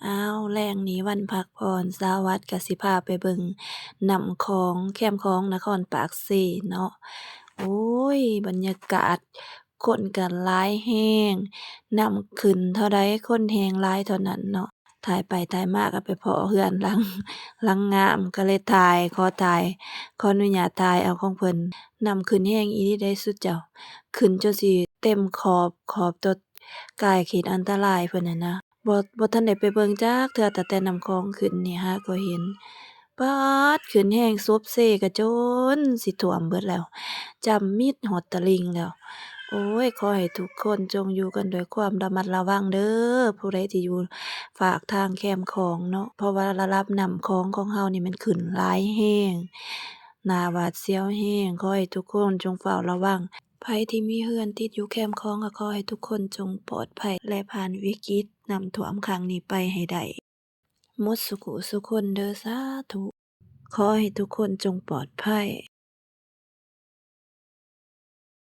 ອ້າວ ແລງນີ້ວັນພັກຜ່ອນ ສາວວັດກໍຊິພາໄປເບິ່ງນ້ຳຂອງ ແຄມຂອງນະຄອນປາກເຊເນາະ. ໂອ້ຍ ບັນຍາກາດ ຄົນກໍຫຼາຍແຮງ, ນ້ຳຂຶ້ນເທົ່າໃດ ຄົນແຮ່ງຫຼາຍເທົ່ານັ້ນເນາະ. ຖ່າຍໄປຖ່າຍມາກໍໄປພໍ້ເຮືອນຫຼັງ ຫຼັງງາມ ກໍເລີຍຖ່າຍ ຂໍຖ່າຍ ຂໍອະນຸຍາດຖ່າຍເອົາຂອງເພິ່ນ. ນ້ຳຂຶ້ນແຮງອີ່ຫຼີເດ້ຊຸມເຈົ້າ, ຂຶ້ນຈົນຊິເຕັມຂອບ ຂອບຕົວ ກາຍເຂດອັນຕະລາຍເພິ່ນຫັ້ນນະ. ບໍ່ ບໍ່ທັນໄດ້ໄປເບິ່ງຈັກເທື່ອ ຕັ້ງແຕ່ນ້ຳຂອງຂຶ້ນນີ້ຫາກໍເຫັນ. ປາດ ຂຶ້ນແຮງ ສົບເຊກະຈົນຊິຖ້ວມເບິດແລ້ວ, ຈຳມິດຮອດຕະລິ່ງແລ້ວ. ໂອ້ຍ ຂໍໃຫ້ທຸກຄົນຈົ່ງຢູ່ກັນດ້ວຍຄວາມລະມັດລະວັງເດີ້ ຜູ້ໃດທີ່ຢູ່ຟາກທາງແຄມຂອງເນາະ, ເພາະວ່າລະດັບນ້ຳຂອງຂອງເຮົານີ້ມັນຂຶ້ນຫຼາຍແຮງ, ໜ້າຫວາດສຽວແຮງ. ຂໍໃຫ້ທຸກຄົນຈົ່ງເຝົ້າລະວັງ. ໃຜທີ່ມີເຮືອນຕິດຢູ່ແຄມຂອງ ກໍຂໍໃຫ້ທຸກຄົນຈົ່ງປອດໄພ ແລະ ຜ່ານວິກິດນ້ຳຖ້ວມຄັ້ງນີ້ໄປໃຫ້ໄດ້ໝົດສູ່ຜູ້ສູ່ຄົນເດີ້ ສາທຸ. ຂໍໃຫ້ທຸກຄົນຈົ່ງປອດໄພ.